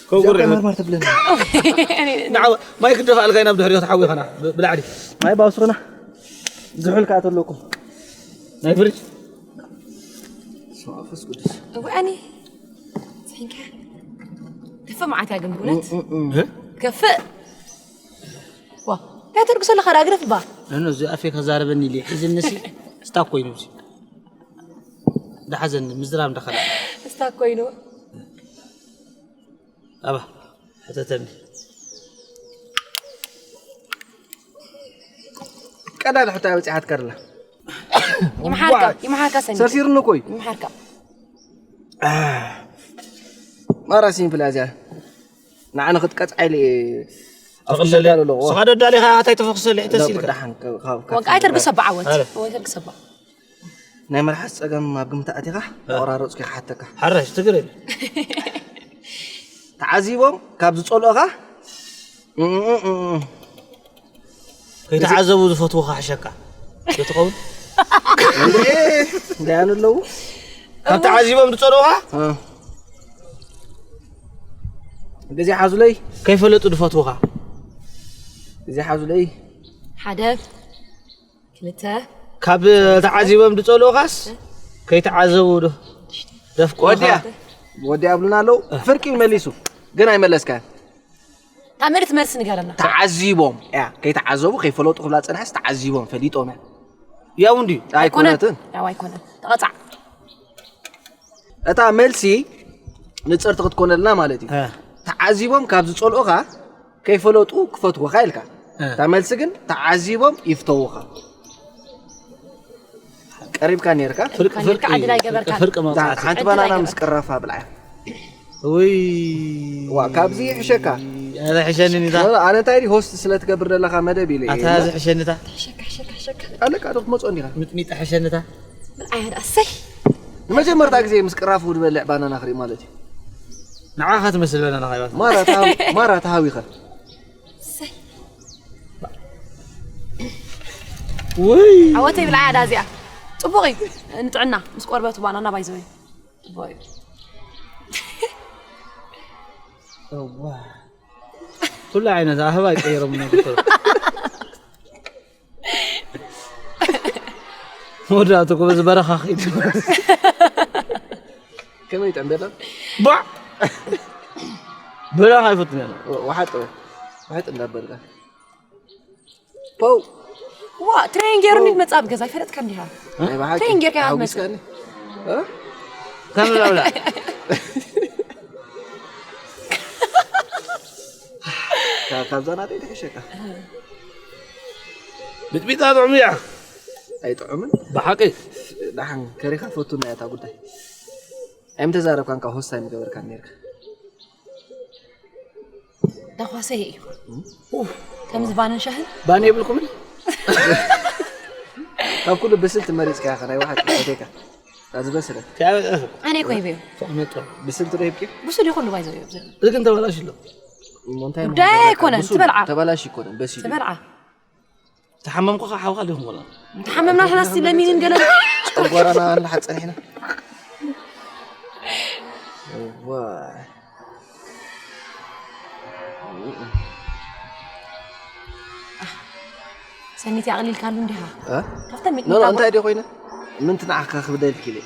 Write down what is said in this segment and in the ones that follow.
ከጉር እዚኣ መርማር ትብለኒ። ንዓ ማይ ክደፋእልካ ኢና ብድሕሪኦ ተሓዊኸና ብ- ብላዕሊ። ማይ ባውስኽና ዝሑል ከኣ ተለኩም። ናይ ፍሪጅ። ስማ ፈስ ቅዱስ። እዋኒ ስሒንካ። ከፍእ መዓት እያ ግን ብእውነት። እ? ከፍእ። ዋ፣ እንታይ ተርግሶ ኣለኻ? ዳግረፍ ባ። ነኖ እዚ ኣፌ ከዛረበኒ ኢለ ሒዝኒ ሲ ስታክ ኮይኑ እዚ። ዳሓዘኒ ምዝራብ እንዳኸላ። ስታክ ኮይኑ። ኣባ፣ ሕተተኒ። ቀዳድ ሕቶ በፂሓት ከርላ። ይምሓርካ፣ ይምሓርካ ሰኒ። ሰርሲርኒ እኮ እዩ። ይምሓርካ። ማራ ሲምፕል እያ እዚኣ። ንዓነ ክትቀጽዓ ኢለ እየ ኣፍክሰልካ ኣለኹ። ስኻ ዶ ኣዳሊኻ እንታይ ተፈኽሰሉ? ሕተሲ ኢልካ። ደሓን፣ ካብ- ካብ- ወንቃይ ተርግሰ በዓወት። ኣረ። ወይ ተርግሰ በዓ። ናይ መልሓስ ጸገም ኣብ ግምት ኣቲኻ ኣቆራረጽኩ ክሓተካ። ሓራሽ ትግርል። ተዓዚቦም ካብ ዝጸልኦኻ እም፣ እም፣ እም፣ እም። ከይተዓዘቡ ዝፈትዉኻ ሕሸካ። ዶ ትኸውን? እንዴ፣ እንታይ ኣለዉ? ካብ ተዓዚቦም ዝጸልኡኻ? እ። ግዜ ሓዙለይ። ከይፈለጡ ዝፈትዉኻ? ግዜ ሓዙለይ። ሓደ፣ ክልተ። ካብ ተዓዚቦም ዝጸልኡኻስ? ከይተዓዘቡ ዶ? ደፍቅሩኻ? ወዲያ። ወዲያ ኣብሉና ኣለዉ። ፍርቂ መሊሱ። ግን ኣይመለስካን። እታ ምልእቲ መልሲ ንገረና። ተዓዚቦም እያ። ከይተዓዘቡ፣ ከይፈለጡ ክብላ ጸንሐስ ተዓዚቦም፣ ፈሊጦም እያ። ያው እንድዩ። ኣይኮነትን። ኣይኮነትን። ያው ኣይኮነን። ተቐጻዕ። እታ መልሲ ንጽርቲ ክትኮነልና ማለት እዩ። እ። ተዓዚቦም ካብ ዝጸልኡኻ፣ ከይፈለጡ ክፈትዉኻ ኢልካ። እ። እታ መልሲ ግን ተዓዚቦም ይፍተዉኻ። ቀሪብካ ነይርካ። ፍርቂ፣ ቀሪብካ ነይርካ፣ ፍርቂ፣ ዕድል ኣይገበርካን። ፍርቂ መውጻእቲ። ሓንቲ ዕድል ባናና ኣይገበርካን። ምስ ቅራፋ ብልዓያ። ውይ። ዋ፣ ካብዚ ይሕሸካ። ኣረ ሕሸኒ ኒታ። ኣነ እንታይ ድዩ ሆስት ስለ ትገብር ዘለኻ መደብ ኢለ እየ። ኣታ እዚ ሕሸኒ እታ። ሕሸካ፣ ሕሸካ፣ ሕሸካ። ኣለካ ዶ ክትመጽኦ እንዲኻ? ሚጥሚጣ ሕሸኒ እታ። ብልዓያ ደኣ፣ እሰይ። ንመጀመርታ ግዜ ምስ ቅራፉ ዝበልዕ ባናና ክርኢ ማለት እዩ። ንዓኻ ትመስል ባናና ካይባት። ማራ ተሃዊ-፣ ማራ ተሃዊኸ። እሰይ። ውይ። ዓወተይ ብልዓያ ደኣ እዚኣ። ጽቡቕ እዩ ንጥዕና ምስ ቆርበቱ ባናና ባይዘወይ። ጽቡቕ እዩ። እዋ። ኩሉ ዓይነት ኣህባ ይቀይሮም ነው ዶክተር። መወዳእቱ እኮ በዚ በረኻ ኸይዱ። ከመይ ይጥዕም በላ? ባዕ! በረኻ ኣይፈቱን እየ። ወ-፣ ወሓጥ፣ ወሓጥ እንዳበልካ። ፖው። ዋ፣ ትሬን ገይሩ እንዴት መጻ ኣብ ገዛ? ይፈለጥካ እንዲኻ። ናይ ብሓቂ ትሬን ጌርካ እያ ትመጽእ። ሓጒስካኒ። እ? ከም ላውላ። ካ-፣ ካብዛ ናተይ ትሕሸካ። ሚጥሚጣ ጥዑም እያ። ኣይጥዑምን? ብሓቂ። ደሓን ከሪኻ ፈቱና እያ እታ ጉዳይ። ኣይምተዛረብካን ካብ ሆስታይ ምገበርካን ነይርካ። ዳኳሰየ እዩ። ከምዚ ባንን ሻህን። ባን የብልኩምን? ካብ ኩሉ ብስልቲ መሪጽካ ኢኻ፣ ናይ ወሓጥ ፈቴካ። እታ ዝበሰለት። ኣነ እኮ ሂበዮ። ብስልቲ ዶ ሂብኪ? ብሱል ይኹሉ ባይዘው እዮም ዘሎ። እዚ ግን ተበላሽ ኣሎ። እሞ እንታይ ጉዳይ ምኾነ? ኣይኮነን፣ ብሱል ትበልዓ። ተበላሽ ይኮነን፣ በሲሉ። ትበልዓ። ተሓመምኩ ኸዓ ሓውኻ ዲኹም ወላ? ተሓመምና ንሕናስ ለሚንን ገለን። ጨጓራና ንሓጽር ኢና። እዋይ። ሰኒት ኣቕሊልካሉ እንዲኻ? እ? ካብተን ኖ፣ ኖ፣ ሚጥሚጣ እንታይ ድዩ ኮይነ? ምንቲ ንዓኻ ክብደልኪ ኢለ።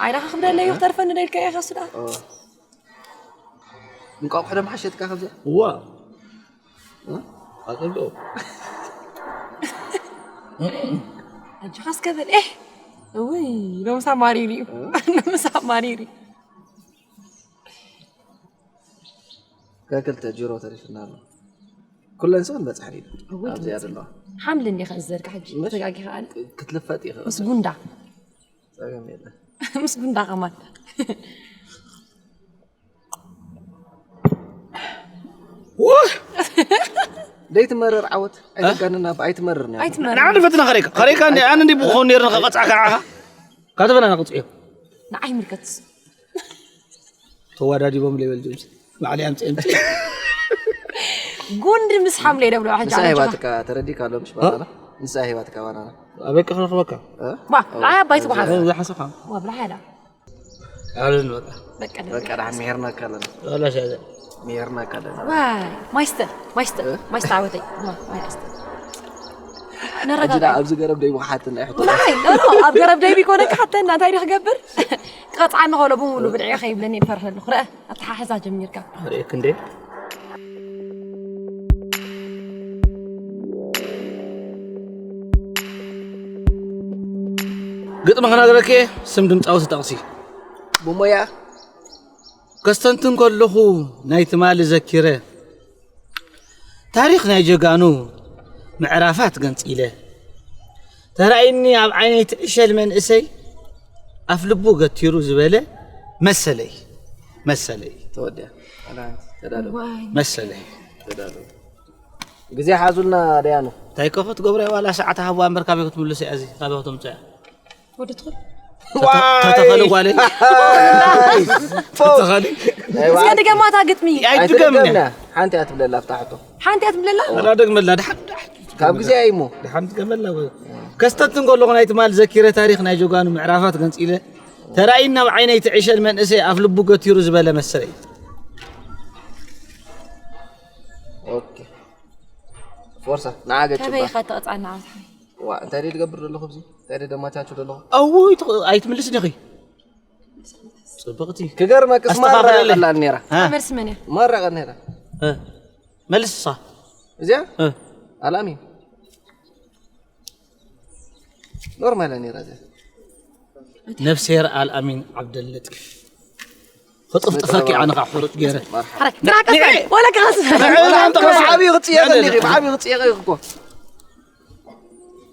ዓይዳ ክብደለይ እዩ፣ ክተርፈኒ ደልካ ኢኻ ስዳ። ኦ። እንቋቑሖ ደም ሓሸትካ ካብዚኣ? እዋ። እ? ኣጸብኦ። ኣጆኻ እስከ በል። ኤህ! እውይ፣ ሎምሳ ማሪር እዩ። እ? ሎምሳ ማሪር እዩ። ከክልተ ጅሮ ተሪፍና ኣሎ። ኩለን ሰው እንበጽሕ ኢና። እውይ፣ ኣብዚኣ ዘለዋ። ሓምሊ እንዲኻ ዝዘርካ ሕጂ? ምሽ? ተጋጊኻ ኣነ? ክትልፈጥ ይኽእል። ምስ ጉንዳ። ጸገም የለን። ምስ ጉንዳ ከማን። ውህ! ደይትመረር ዓወት። ኣይተጋንና፣ ኣይትመረር ነያ። ኣይትመረር። ንዓኒ ፈትና ኸሬካ። ኸሬካ እንዲ፣ ኣነ እንዲ ብኾን ነይርና ኸቐጻዕካ ንዓኻ። ካተበላና ቅጽዮ። ንዓይ ምልከት። ተዋዳዲቦም ሌበል ጀምስ። ላዕሊ ኣምጽኦም። ጉንዲ ምስ ሓምለ ደብሎ ሕጂ ንሳ ኣነ ሂባትካ ተረዲካ ኣሎ፣ ምሽ እ? ባናና? ንሳ ሂባትካ ባናና። ኣበይ ክረኽበካ? እ? ዋ፣ ብልዓያ ኣባይ ትበሃል። እ፣ ዝሓሰኻ። ዋ፣ ብልዓያ ዳ። ኣለን በቃ። በቃ ደስ በቃ ደሓን ምሄርናካ ኣለና። ወላ ሻዘ። ምሄርናካ ኣለና። ዋይ ማይስተር ማይስተር ማይስተር ዓወተይ። ዋይ ማይስተር ሕጂ ነረጋጋ። ደኣ ኣብዚ ገረብ ደይ ብሓትና ይሕቶ። ዋይ ኖ ኖ ኣብ ገረብ ደይቢ ኮነ ክሓተና እንታይ ዲ ክገብር? ክቐፅዓኒ ከሎ ብምሉ ብልዒ ከይብለኒ ይፈርሕ ኣለኹ። ረአ ኣተሓሕዛ ጀሚርካ። ርኤክ እንዴ? ግጥሚ ክነግረኪ ስም ድምፃዊ ትጠቕሲ። ብሞያ ከስተንትን ከለኹ ናይ ትማሊ ዘኪረ ታሪኽ ናይ ጀጋኑ ምዕራፋት ገንፂለ ተራእይኒ ኣብ ዓይነይ ትዕሸል መንእሰይ ኣፍ ልቡ ገቲሩ ዝበለ መሰለይ መሰለይ ተወዲያ። ተዳሎ መሰለይ ተዳሎ። ግዜ ሓዙልና ደያኑ። እንታይ ከ ክትገብሮ ዋላ ሰዓት ሃብዋ እምበር ካበይ ክትምልስ እያ እዚ ካበይ ከተምፅያ ወዲ ትኹል ተተኸሊ ጓለይ ተተኸሊ እስከ ድገማታ ግጥሚ። ኣይትገምኒ ኣይትደገምና። ሓንቲ እያ ትብለላ ኣብታ ሕቶ። ሓንቲ እያ ትብለላ። ወላ ደግመላ ድሓን ድሓን ካብ ግዜ ኣይሞ ድሓን ትገመላ ከስተትን ከለኹ ናይ ትማል ዘኪረ ታሪኽ ናይ ጀጋኑ ምዕራፋት ገንፂለ ተራእይና ኣብ ዓይነይ ትዕሸል መንእሰይ ኣፍ ልቡ ገቲሩ ዝበለ መሰለይ ኦኬ ፎርሳ ንዓገጭባ ከበይ ኢኻ ተቐፃና ዓወት ሓይ? ዋ እንታይ ደይ ትገብር ዘለኹ ኣብዚ እንታይ ደይ ደማቻችሁ ዘለኹ እውይ ትኽ- ኣይትምልስ ዲኺ ፅብቕቲ ክገርመክስ ማራ ኣስተኻኽለለይ። ቀላል ነይራ እ፣ ማራ ቀን ነይራ እ፣ መልስ እሳ እዚኣ እ፣ ኣልኣሚን ኖርማል ነይራ እዚኣ ነፍስሄር ኣልኣሚን ዓብደለጢፍ ክጥፍጥፈኪ ኣነ ከዓ ሕሩጭ ገይረ ሓረ ትናቀስ ወላ ከኸስ ብዓብዪ ክፅየቕ እንዲኺ ብዓብዪ ክፅየቕ እኮ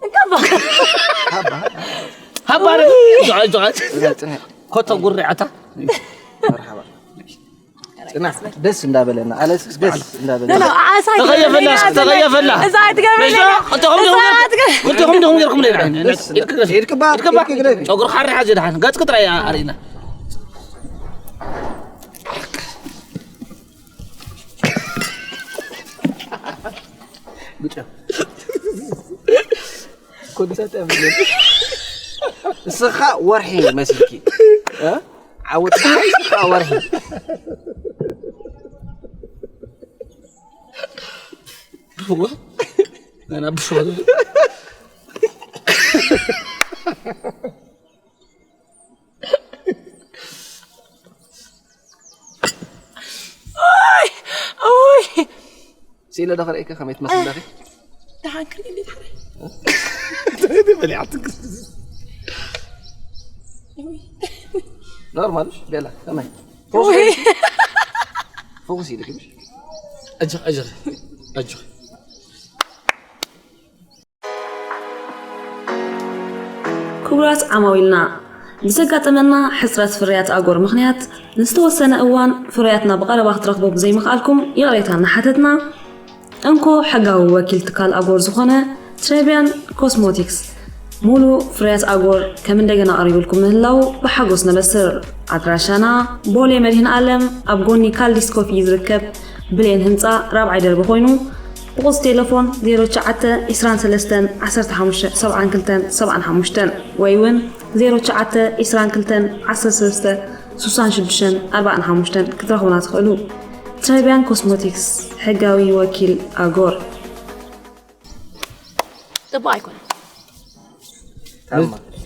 እንካባ ሃባረ ጆዓል ጆዓል እዛ ፅንሕ ኮቶ ጉርዓታ መርሓባ ፅናሕ ደስ እንዳበለና ኣለስ ደስ እንዳበለና ዓሳ ተኸየፈላ ተኸየፈላ እዛ ኣይትገብር ክልተኹም ዲኹም ገይርኩም ደስ ኢድክባ ኢድክባ ጨጉርካ ሓሪ ሓዚ ድሓን ገፅኪ ጥራይ ኣርእና ኮንሰርት እያ መስለኒ። እስኻ ወርሒ መሲልኪ እ? ዓወት ፀሓይ እስኻ ወርሒ ብዋ ኣና ብዋ ስኢለ ዶ ክርእየኪ ከመይ ትመስሊ ኣለኺ? ደሓን ክርኢ እንዴት ሓረ በሊዓትክ ኖርማል እሺ ቤላ ከመይ? ፎኩስ ኢልኪ ምሽ? ኣጆኺ ኣጆኺ ኣጆኺ ክቡራት ዓማዊልና ብዘጋጠመና ሕፅረት ፍርያት ኣጎር ምኽንያት ንዝተወሰነ እዋን ፍርያትና ብቐረባ ክትረኽቦ ብዘይምኽኣልኩም ይቕሬታ እናሓተትና እንኮ ሕጋዊ ወኪል ትካል ኣጎር ዝኾነ ትሬቢያን ኮስሞቲክስ ሙሉ ፍርያት ኣጎር ከም እንደገና ቀሪቡልኩም ምህላው ብሓጎስ ነበስር። ኣድራሻና ቦሌ መድህን ኣለም ኣብ ጎኒ ካልዲስ ኮፊ ዝርከብ ብሌን ህንፃ ራብዓይ ደርቢ ኮይኑ ብቁፅ ቴሌፎን ዜሮ ትሽዓተ ዕስራን ሰለስተን ዓሰርተ ሓሙሽተ ሰብዓን ክልተን ሰብዓን ሓሙሽተን ወይ እውን ዜሮ ትሽዓተ ዕስራን ክልተን ዓሰርተ ሰለስተ ስሳን ሽዱሽተን ኣርባዓን ሓሙሽተን ክትረኽቡና ትኽእሉ። ትራይቢያን ኮስሞቲክስ ሕጋዊ ወኪል ኣጎር። ፅቡቅ ኣይኮነን።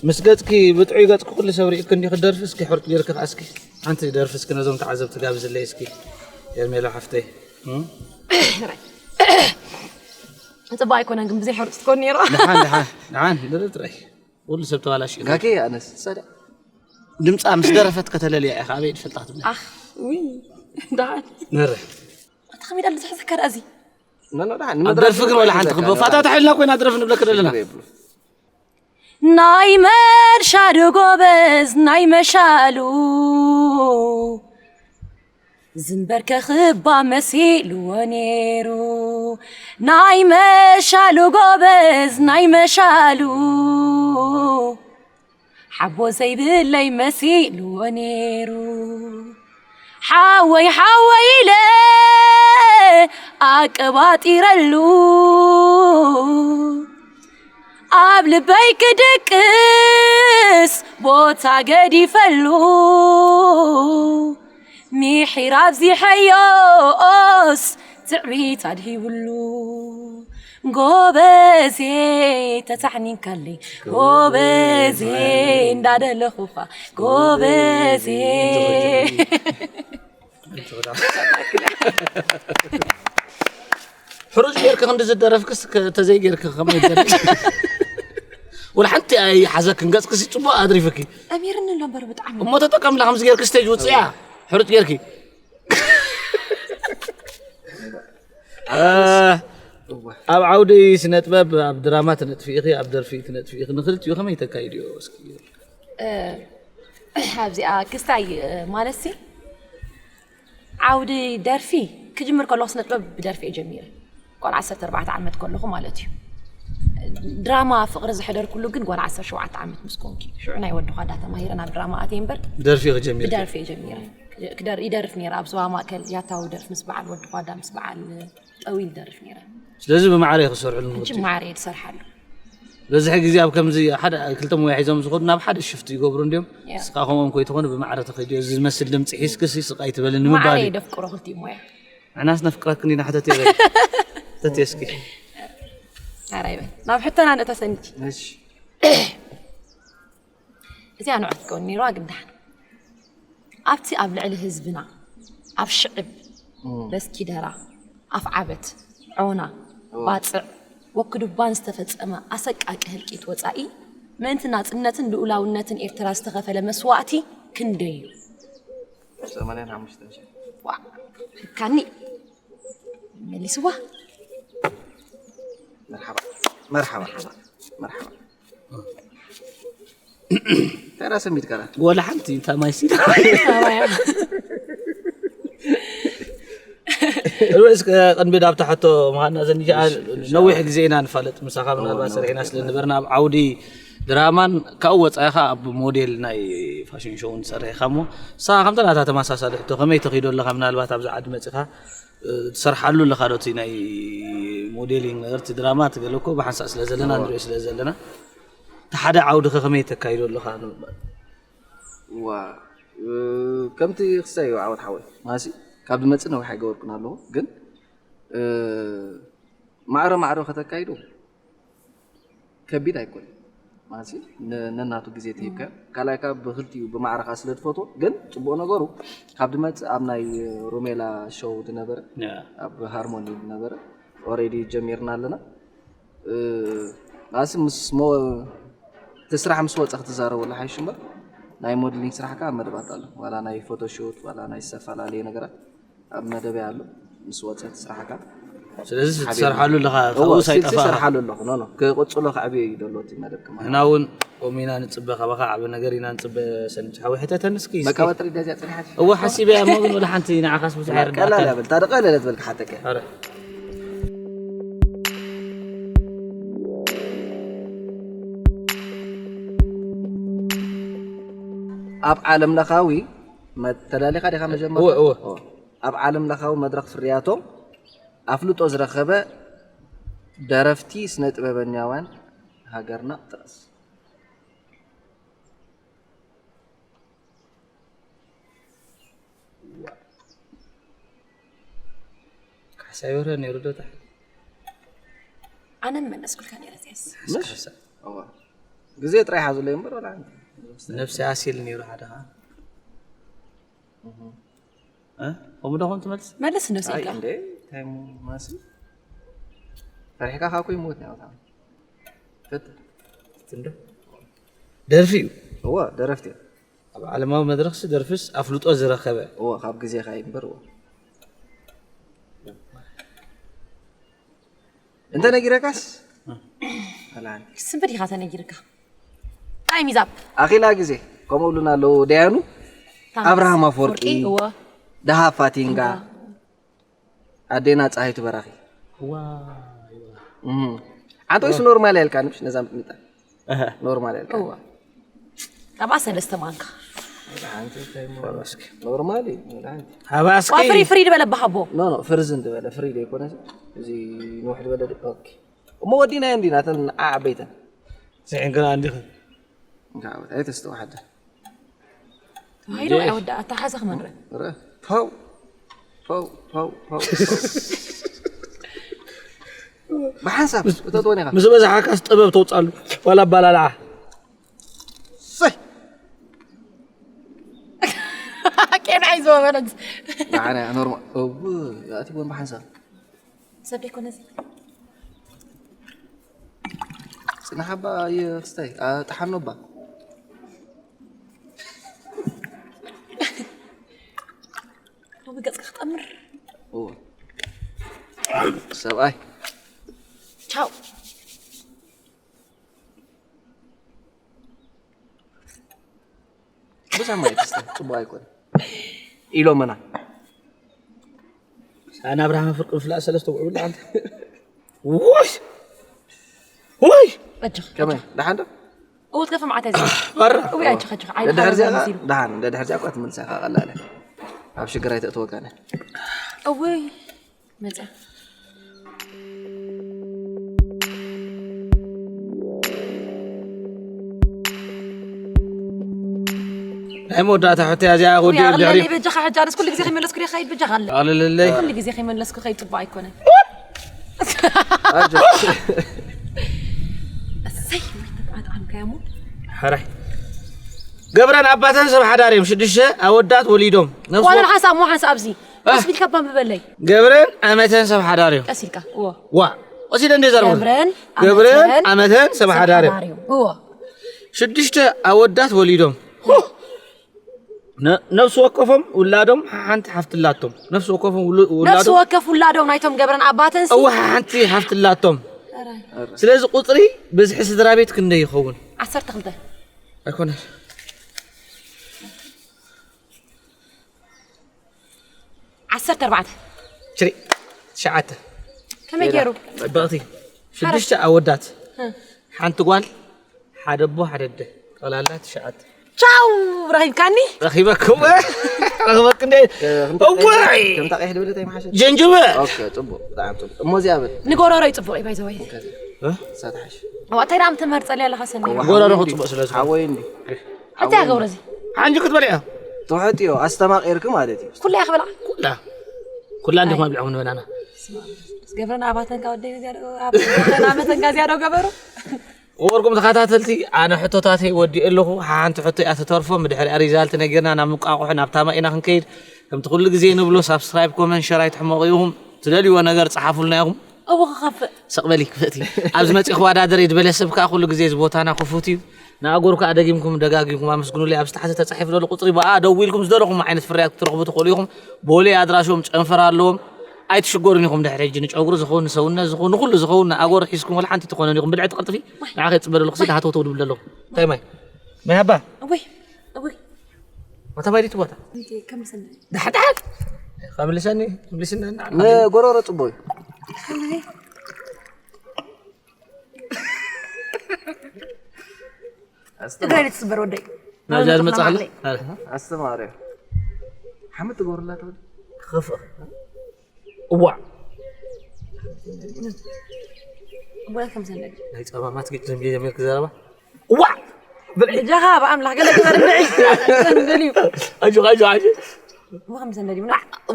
ምስ ገፅኪ ብጥዑይ ገፅኪ ኩሉ ሰብ ሪእክ እንዲ ክደርፊ እስኪ ሕርጥ ጌርክ ከዓ እስኪ ሓንቲ ደርፊ እስኪ ነዞም ተዓዘብቲ ጋብዝለይ እስኪ ኤርሜላ ሓፍተይ እም? ፅቡቅ ኣይኮነን ግን ብዘይ ሕርጥ ትኮን ነይሩ። ደሓን ደሓን ደሓን ንርኢ ጥራይ ኩሉ ሰብ ተባላሽ ጋኪ ኣነስ ሰዳ ድምፃ ምስ ደረፈት ከተለልያ ኢኻ ኣበይ ድፈልጣ ክትብል ኣኽ ውይ ደሓን ንረ ኣታ ከመይ ዳል ዝሕዘካ ደኣ እዚ ኖ ኖ ደሓን ኣብ ደርፊ ግን ወላ ሓንቲ ክበ ፋታ ተሕልና ኮይና ደረፍ ንብለክ ዘለና ናይ መሻሉ ጎበዝ ናይ መሻሉ ዝንበርከ ክባ መሲልዎ ነይሩ ናይ መሻሉ ጎበዝ ናይ መሻሉ ሓቦ ዘይብለይ መሲልዎ ነይሩ ሓወይ ሓወይ ኢለ ኣቀባጢረሉ ኣብ ልበይ ክድቅስ ቦታ ገዲፈሉ፣ ምሒር ኣብዚሐዮስ ትዕቢት ኣድሂብሉ። ጎበዜ ተታሕኒንካለይ፣ ጎበዜ እንዳደለኹኻ፣ ጎበዜ። ሕሩጭ ጌርክ ክንዲ ዝደረፍክስ፣ ተዘይ ጌርክ ከመይ ይደረፍ? ወላ ሓንቲ ኣይሓዘክን፣ ገጽክሲ ጽቡቕ ኣድሪፍኪ። ኣሚርኒ ኣሎ እምበር ብጣዕሚ። እሞ ተጠቀምላ፣ ከምዚ ጌርክ ስቴጅ ውጽያ፣ ሕሩጭ ጌርኪ። ኣብ ዓውዲ ስነ ጥበብ፣ ኣብ ድራማ ትነጥፊ ኢኺ፣ ኣብ ደርፊ ትነጥፊ ኢኺ፣ ንክልቲኡ ከመይ ተካይድዮ እስኪ? ኣብዚኣ ክስታይ ማለት ሲ ዓውዲ ደርፊ ክጅምር ከለኹ ስነ ጥበብ ብደርፊ እየ ጀሚረ። ቆልዓ ዓሰርተ ኣርባዕተ ዓመት ከለኹ ማለት እዩ። ድራማ ፍቕሪ ዝሕደርኩሉ ግን ጓል ዓሰርተ ሸውዓተ ዓመት ምስ ኮንኩ እዩ። ሽዑ ናይ ወዲ ኳዳ ተማሂረ ናብ ድራማ ኣትየ እምበር ደርፊ ክጀሚር ብደርፊ እየ ጀሚረ። ክደር- ይደርፍ ነይረ ኣብ ዞባ ማእከል ያታዊ ደርፍ ምስ በዓል ወዲ ኳዳ ምስ በዓል ጠዊል ደርፍ ነይረ። ስለዚ ብማዕረ ክሰርሕሉ ሕጂ ማዕረ እየ ዝሰርሓሉ። በዝሒ ግዜ ኣብ ከምዚ ሓደ ክልተ ሞያ ሒዞም ዝኸዱ ናብ ሓደ ሽፍት ይገብሩ እንዲዮም። ያ። ንስኻ ከምኦም ኮይትኾኑ ብማዕረ ተኸይድዮ፣ እዚ ዝመስል ድምፂ ሒዝክሲ ስቕ ኣይትበልን ንምባል ማዕረ እዩ። የደፍቅሮ ክልቲኡ ሞያ። ንሕናስ ነፍቅረክን ኢና፣ ሕተት የበል። ሕተት የስኪ። ኧረ ይበል ናብ ሕቶና ንእቶ ሰኒቲ። እሺ እዚኣ ንዑ ክትከውን ነይርዋ ግዳሕ ኣብቲ ኣብ ልዕሊ ህዝብና ኣብ ሽዕብ በስኪደራ ኣፍዓበት ዖና ባፅዕ ወክዱባን ዝተፈፀመ ኣሰቃቂ ህልቂት ወፃኢ ምእንቲ ናፅነትን ልኡላውነትን ኤርትራ ዝተኸፈለ መስዋእቲ ክንደይ እዩ? ሰማንያን ሓሙሽተን ሺሕ። ዋ ሕካኒ መሊስዋ መርሓባ መርሓባ መርሓባ። ተራ ሰሚት ከራ ወላ ሓንቲ እንታይ ማይ ሲል ርስ ቀንቢ ዳብታ ሕቶ ምሃና ዘንጃ ነዊሕ ግዜ ኢና ንፋለጥ ምሳኻ ምናልባት ሰሪሕና ስለ ነበርና ኣብ ዓውዲ ድራማን ካብኡ ወፃኢኻ ኣብ ሞዴል ናይ ፋሽን ሾውን ትሰርሕ ኢኻ እሞ ንስኻ ከምታ ናታ ተመሳሳሊ ሕቶ ከመይ ተኺዶ ኣለኻ ምናልባት ኣብዚ ዓዲ መፂኻ ትሰርሓሉ ኣለኻ ዶ እቲ ናይ ሞዴሊንግ ነገር እቲ ድራማ ትገለ እኮ ብሓንሳእ ስለ ዘለና ንሪኦ ስለ ዘለና እቲ ሓደ ዓውዲ ከ ከመይ ተካይዶ ኣለኻ ንምባል ዋ ከምቲ ክሳይ እዩ ዓወት ሓወይ ማሲ ካብ ድመፅእ ነዊሕ ኣይገበርኩን ኣለኹ ግን ማዕረ ማዕረ ከተካይዶ ከቢድ ኣይኮን ማሲ ነናቱ ግዜ ትሂብካ ካልኣይ ካብ ብክልቲኡ ብማዕረኻ ስለ ትፈትዎ ግን ፅቡቅ ነገሩ ካብ ድመፅእ ኣብ ናይ ሩሜላ ሾው ዝነበረ ኣብ ሃርሞኒ ዝነበረ ኦሬዲ ጀሚርና ኣለና ማሲ ምስ እቲ ስራሕ ምስ ወፀ ክትዛረበሉ ሓይሽ እምበር ናይ ሞድሊንግ ስራሕ ከዓ ኣብ መደባት ኣሎ ዋላ ናይ ፎቶሹት ዋላ ናይ ዝተፈላለየ ነገራት ኣብ መደበይ ኣሎ ምስ ወፀ እቲ ስራሕካ ስለዚ ትሰርሓሉ ኣለኻ ካብኡ ሳይጠፋ ሰርሓሉ ኣለኹ ኖ ኖ ክቕፅሎ ከዕብዮ እዩ ዘሎ እቲ መደብ ከማ ንሕና እውን ከምኡ ኢና ንፅበ ካባኻ ዓበ ነገር ኢና ንፅበ ሰንብቲ ሓዊ ሕተተን እስኪ እስኪ። መቃበጥሪ ደዚያ ፅንሓት እወ ሓሲበ እያ እሞ ግን ወላ ሓንቲ ንዓኻስ ብዙሕ ቀላል ኣይርዳእካን ያብል ታደ ቀለለት በልካ ሓተከ ኣረ ኣብ ዓለም ለኻዊ መ- ተዳሊኻ ዲኻ መጀመርታ እወ፣ እወ። ኦ። ኣብ ዓለም ለኻዊ መድረኽ ፍርያቶም ኣፍልጦ ዝረኸበ ደረፍቲ ስነ ጥበበኛዋን ሃገርና ጥቐስ ካሕሳይ ወረ ነይሩ ዶ ታሕ ኣነ መለስኩልካ ነረ ዚያስ ግዜ ጥራይ ሓዙለይ እምበር ወላ ሓንቲ ነብሲ ኣሲል ነይሩ ሓደ ኸዓ እ? ከምኡ ዶ ኾን ትመልስ መልስ እንደስ ኣይ ኢልካ እንደ ታይሙ ማሲ ፈሪሕካ ካኩ ይሞት ነው ታም ፈት እንዶ ደርፊ እዩ እዋ ደረፍቲ እዮም ኣብ ዓለማዊ መድረኽሲ ደርፍስ ኣፍልጦ ዝረኸበ እዋ ካብ ግዜኻ እዩ እምበር እዋ እንተ ነጊረካስ ኣላን ስንብድ ኢኻ ተነጊርካ ታይ ሚዛብ ኣኺላ ግዜ ከምኡ ብሉና ኣለዉ ደያኑ ኣብርሃም ኣፈወርቂ እወ ደሃብ ፋቲንጋ ኣዴና ፀሃይቱ በራኺ ዋ ሓንቲ ወይስ ኖርማል ያልካ ንሽ ነዛ ምጥሚጣ ኖርማል ያልካ እወ ጠባ ሰለስተ ማንካ ኖርማል እዩ ሃባስኪ ዋ ፍሪ ፍሪ ድበለ ባሃቦ ኖ ኖ ፍርዝን ዝበለ ፍሪ ዘይኮነ እዚ ንውሕ ዝበለ ኦኬ እሞ ወዲና እንዲና ተን ዓበይተን ስዒን ግና እንዲኽን ኣይተስተውሓደ ተባሂሉ ኣይወዳእ ኣተሓዘ ክመርእ ረ ፓው ፓው ፓው ፓው ብሓንሳብ እተጥወን ኢኻ ምስ በዛሓካስ ጥበብ ተውፃሉ ዋላ ኣባላልዓ ሰይ ቄንዓይ ዝበበለት ብሓና ኖርማል እው ኣቲቦን ብሓንሳብ ሰብ ዘይኮነ እዚ ጽናሕ ኣባ ይኽስታይ ጠሓኖ ኣባ ሎሚ ገጽካ ክጠምር እዎ ሰብኣይ ቻው ብዙሕ ማይ ትስተ ጽቡቕ ኣይኮነ ኢሎምና ኣነ ኣብርሃም ፍርቂ ፍላእ ሰለስተ ውዕብላ ኣንተ ውይ ውይ ኣጆኻ ከመይ ደሓን ዶ እውት ከፍ ማዓት እዚ ባራ እውይ ኣጆኻ ኣጆኻ ደድሕር ዚኣ ኣይደሓን ደሓን ደድሕር ዚኣ እኳ ትምልሳ ኢኻ ቀላለ ኣብ ሽግር ኣይተእትወካነ እውይ መጻ ናይ መወዳእታ ሕቶ እያ እዚኣ ወዲ ኣቕለለይ ድሕሪ በጃኻ ሕጂ ኣነስ ኩሉ ግዜ ከይመለስኩ ዲኻ ከይድ በጃኻ ኣለ ኣልልለይ ኩሉ ግዜ ከይመለስኩ ከይድ ጽቡቕ ኣይኮነን እሰይ ኣጥዓምካያ እሞ ሕራይ ገብረን ኣባተን ሰብ ሓዳር እዮም ሽዱሽተ ኣወዳት ወሊዶም ነፍሲ ዋላ ሓንሳብ እሞ ሓንሳብ ኣብዚ ቀስ ቢልካ ባንብበለይ ገብረን ኣመተን ሰብ ሓዳር እዮም ቀስ ኢልካ እዎ ዋ ቀሲደ እንደ ዘርቡ ገብረን ገብረን ኣመተን ኣመተን ሰብ ሓዳር እዮም ሓዳር እዮም። እዎ ሽዱሽተ ኣወዳት ወሊዶም ነ- ነፍሲ ወከፎም ውላዶም ሓንቲ ሓፍትላቶም ነፍሲ ወከፎም ውሉ- ነፍሲ ውላዶም ወከፍ ውላዶም ናይቶም ገብረን ኣባተን ሲ እወ ሓንቲ ሓፍትላቶም ስለዚ ቁፅሪ ብዝሒ ስድራ ቤት ክንደይ ይኸውን ዓሰርተ ክልተ ኣይኮነ ዓሰርተ ኣርባዕተ ሽሪ ትሽዓተ ከመይ ገይሩ ፅብቕቲ ሽዱሽተ ኣወዳት ሓንቲ ጓል ሓደ ኣቦ ሓደ ኣደ ጠቕላላ ትሽዓተ ቻው ረኺብካኒ ረኺበኩም ረኽበክ እንደ እወይ ከምታ ቀይሕ ድብልት ኣይመሓሸት ጀንጅበ ኦኬ ጽቡቕ ብጣዕሚ ጽቡቕ እሞ እዚኣ በል ንጎረሮ ይፅቡቕ እዩ ባይዘወይ እሳ ትሓሽ ዋታይ ዳም ትመርፀሊ ኣለኻ ሰኒ ጎረሮ ክፅቡቕ ስለ ዝኾነ ሓወይ እንዲ እንታይ ገብረ እዚ ሓንጂ ክትበልያ ትውሕጥዮ ኣስተማቒርኪ ማለት እዩ ኩላ እያ ክበልዓ ኩላ ኩላ እንዲኹም ኣብልዕኹም ንበናና ገብረና ኣባተንካ ወደይ ዚያዶ ኣባተንካ መተንካ ዚያዶ ገበሩ ወርኩም ተኸታተልቲ ኣነ ሕቶታተይ ወዲእ ኣለኹ ሓንቲ ሕቶ እያ ትተርፎ ብድሕሪ ሪዛልት ነገርና ናብ ምቃቑሑ ናብ ታማ ኢና ክንከይድ ከምቲ ኩሉ ግዜ ንብሎ ሳብስክራይብ ኮመንት ሸር ኣይትሕመቑ ኢኹም ትደልይዎ ነገር ፀሓፉልና ኢኹም እዎ ክኸፍእ ሰቕበሊ ክፍእቲ ኣብዚ መፂ ክወዳደር እየ ዝበለ ሰብ ከዓ ኩሉ ግዜ እዚ ቦታና ክፉት እዩ ንኣጎር ከዓ ደጊምኩም ደጋጊምኩም ኣመስግኑለይ ኣብዚ ታሕቲ ተፃሒፍ ዘሎ ቁፅሪ ብኣ ደዊልኩም ዝደለኹም ዓይነት ፍርያት ክትረኽቡ ትኽእሉ ኢኹም ቦሌ ኣድራሾም ጨንፈር ኣለዎም ኣይትሽገሩን ኢኹም ድሕሪ ሕጂ ንጨጉሪ ዝኸውን ንሰውነት ዝኸውን ንኩሉ ዝኸውን ንኣጎር ሒዝኩም ወላ ሓንቲ ትኾነን ኢኹም ብልዕቲ ቀልጥፊ ንዓ ከይፅበ ዘለኹ ሲ ሃተውተው ድብል ዘለኹ እንታይ ማይ ማይ ሃባ እወይ እወይ ማታ ማይ ዲቲ ቦታ ከምሰና ዳሕዳሕ ከምልሰኒ ምልስና ንጎረሮ ጽቡቕ እዩ ትግራይ ትስበር ወደይ ናብዚኣ ዝመፅእ ከለ ኣስተማሪ ሓመድ ትገብርላ ተወዲ ክኽፍእ እዋዕ ወላ ከምሰና ናይ ፀባ ማትጌጭ ዘምየ ጀሚርክ ዘረባ እዋዕ ብልዒ እጃኻ ብኣምላኽ ገለ ግበር ብልዒ ደልዩ ኣጆ ኣጆ ኣጆ ወኸም ዘንደልዩ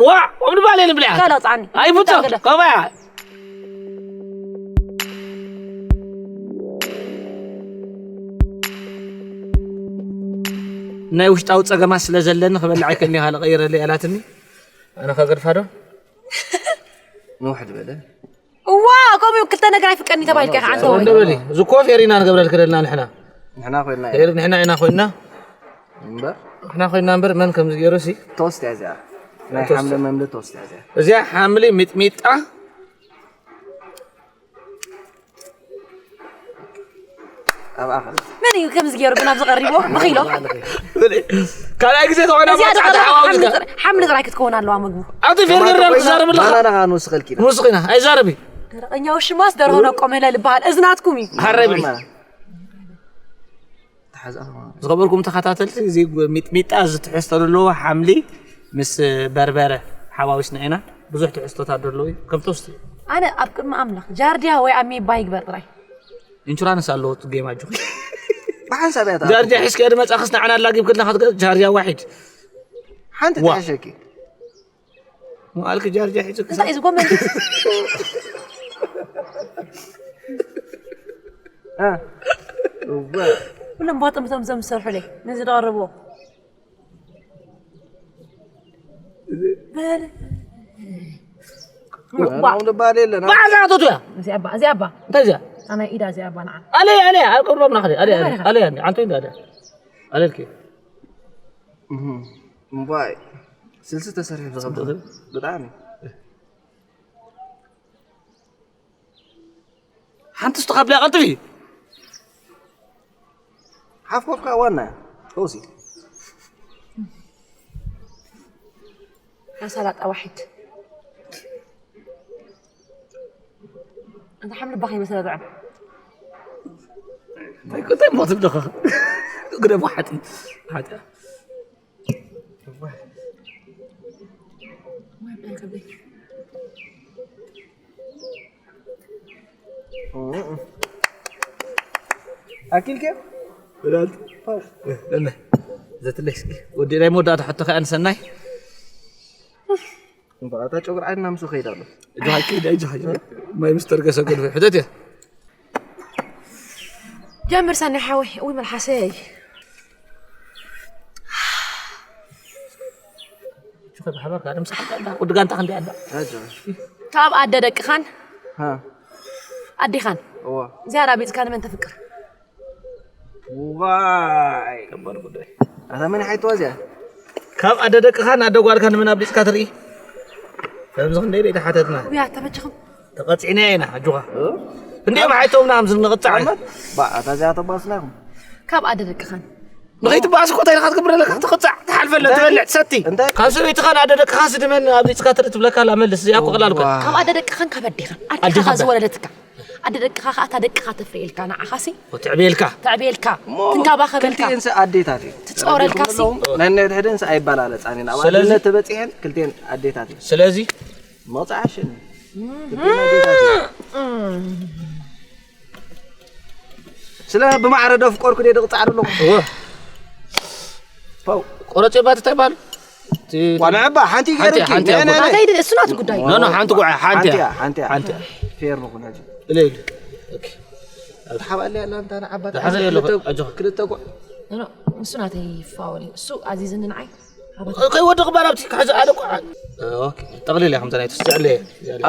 ዋዕ ወብድ ባለ ንብልያ ካልእ ኣውፅዓኒ ኣይፍቶ ከማያ ናይ ውሽጣዊ ፀገማት ስለ ዘለኒ ክበልዕ ኣይክእልኒ ካልእ ቀይረለይ ኣላትኒ ኣነ ከገድፋ ዶ ንውሕድ በለ እዋ ከምኡ ክልተ ነገር ኣይፍቀድኒ ተባሂልካ ከዓ ኣንተ ወይ እንደ በሊ እዚ ኮፍ ኤሪና ንገብረልክ ደልና ንሕና ንሕና ኮይና ኤሪ ንሕና ኢና ኮይና እምበር ንሕና ኮይና እምበር መን ከምዚ ገይሩ ሲ ተወስድ እያ እዚኣ ናይ ሓምለ መምለ ተወስድ እያ እዚኣ እዚኣ ሓምሊ ሚጥሚጣ ኣብኣ ከ መን እዩ ከምዚ ገይሩ ግን ኣብዚ ቀሪቦ ብኺሎ ካልኣይ ግዜ ተኾይና እዚኣ መብዛሕትኡ ደኣ ተሓዋዊዝካ ሓምሊ ጥራይ ክትከውን ኣለዋ ምግቡ ኣብቲ ፌርገር ትዛረብ ኣለኻ ባናና ከዓ ንወስኸልኪ ኢና ንስኺ ኢና ኣይዛረቢ ደረቀኛ ውሽማስ ደርሆ ነቆመለ ልበሃል እዚ ናትኩም እዩ ሃረቢ ተሓዛ ዝኸበርኩም ተኸታተልቲ እዚ ሚጥሚጣ እዚ ትሕዝቶ ዘለዎ ሓምሊ ምስ በርበረ ሓዋዊስና ኢና ብዙሕ ትሕዝቶታት ዘለዎ እዩ ከም ቶስት እዩ ኣነ ኣብ ቅድሚ ኣምላኽ ጃርዲያ ወይ ኣሜባ ይግበር ጥራይ ኢንሹራንስ ኣለዎ እቲ ጌም ኣጆኺ። ብሓንሳብ እያ ጃርጃ ሒዝካ ድመጻኽስ ንዓና ኣላጊብክልና ክትገ ጃርጃ ዋሒድ ሓንቲ ዋ። ትሕሸኪ መዓልኪ ጃርጃ ሒዝክ እንታይ እዩ ዝጎመ እ፣ ኩሎም ባጥምቶም ዘም ዝሰርሑለይ ነዚ ዝቐረብዎ በል ኖም ዝበሃል የለን ባዕዛ ኣቶቱ እያ እዚኣ ኣባ እዚኣ ኣባ እንታይ እዚኣ ኣናይ ኢዳ እዚኣ ኣባ ንዓ ኣለ ኣለ ኣብ ቅርቦም ናኸለ ኣለ ኣለ ኣለ ኣንተ እንዳ ኣለ ኣለልኪ እምባይ ስልሲ ተሰሪሑ ዝኸብር ብጣዕሚ ሓንቲ ስቶ ካብላ ቀልጥፊ ሓፍ ኮካ ዋና ፈውሲ ሓሳላ ጠዋሒት እንተ ሓምሊ ባኸ ይመስለ ጥዕም እንታይ ቁጠይ ሞት ብደኸ ግደቦ ሓጢ ሓጢ ኣኪልከ ብላል ለመ ዘትለይ እስኪ ወዲ ናይ መወዳእታ ሕቶ ከኣ ንሰናይ እምበኣታ ጨጉሪ ዓይንና ምስ ከይድ ኣሎ ጆሃኪ ዳይ ጆሃኪ ማይ ምስተር ገሰ ገልፈ ሕደት እያ ጀምር ሰኒ ሓወይ እዊ መልሓሰይ ሹኸ ብሓባር ካደ ምስ ሓዳ ወዲ ጋንታ ክንዲ ኣዳ ኣጆ ካብ ኣደ ደቅኻን ሃ ኣዴኻን እዋ ዝያዳ ኣቢፅካ ንመን ተፍቅር ዋይ ከባድ ጉዳይ ኣታ መን ሓይትዋ እዚኣ ካብ ኣደ ደቅኻን ኣደ ጓልካ ንመን ኣቢፅካ ትርኢ ከምዚ ክንደይ ደይ ተሓተትና ውያ ተመችኹም ተቐፂዕና ኢና ኣጆኻ እንዲኦም ሓይቶምና ከምዚ ንቕፃዕ ባ ኣታ እዚኣ ተባስና ኢኹም ካብ ኣደ ደቅኻን ንኸይትበኣስ እኮ እንታይ ኢኻ ትገብር ኣለካ ትቕፃዕ ትሓልፈለ ትበልዕ ትሰቲ እንታይ ካብ ሰበይትኻን ኣደ ደቅኻ ስድመን ኣቢፅካ ትርኢ ትብለካ ኣላ መልስ እዚኣ እኮ ቀላል እኮ ካብ ኣደ ደቅኻን ካብ ኣዴኻን ኣዴኻ ኣዴኻ ከኣ ዝወለደትካ ኣደ ደቅኻ ከኣ እታ ደቅኻ ተፍርየልካ ንዓኻሲ ትዕብየልካ ተዕብየልካ ትንካባኸበልካ ክልቲኤንስ ኣዴታት እዩ ትፅወረልካሲ ናይ ናይ ድሕደንስ ኣይባላለፃን ኢና ኣብ ስለዚ- ኣድነት ተበፂሐን ክልቲኤን ኣዴታት እዩ ስለዚ መቕፃዓ ሽኒ ክልቲኤን ኣዴታት እዩ ስለ ብማዕረ ዶ ፍቀርኩ ደ ድቕፃዕ ኣለኹ ቆረፂ ባት እንታይ ባሉ ዋና ዕባ ሓንቲ ሓንቲ- ገርኪ ሓንቲ ናይ- ናይ- ናተይ ድ- እሱ ናት ጉዳይ ኖ ኖ ሓንቲ ጉዓ ሓንቲ ሓንቲ እያ እያ፣ ሓንቲ እያ። ሓንቲ እያ ፌር ንኹን ሕጂ እለ ኢሉ ኦኬ። ሓባ ኣለ ኣላ እንታ ንዓባ ዝሓዘ የለ ክልተ- ኣጆኻ። ክልተ ጉዕ ኖ፣ ኖ፣ እሱ ናተይ ፋወል እዩ እሱ ኣዚዝኒ ንዓይ ሃባት ከይወድቕ ባል ኣብቲ ክሕዚ ኣለ እኮ ኦኬ። ጠቕሊል እያ ከምታ ናይ ትስዕለ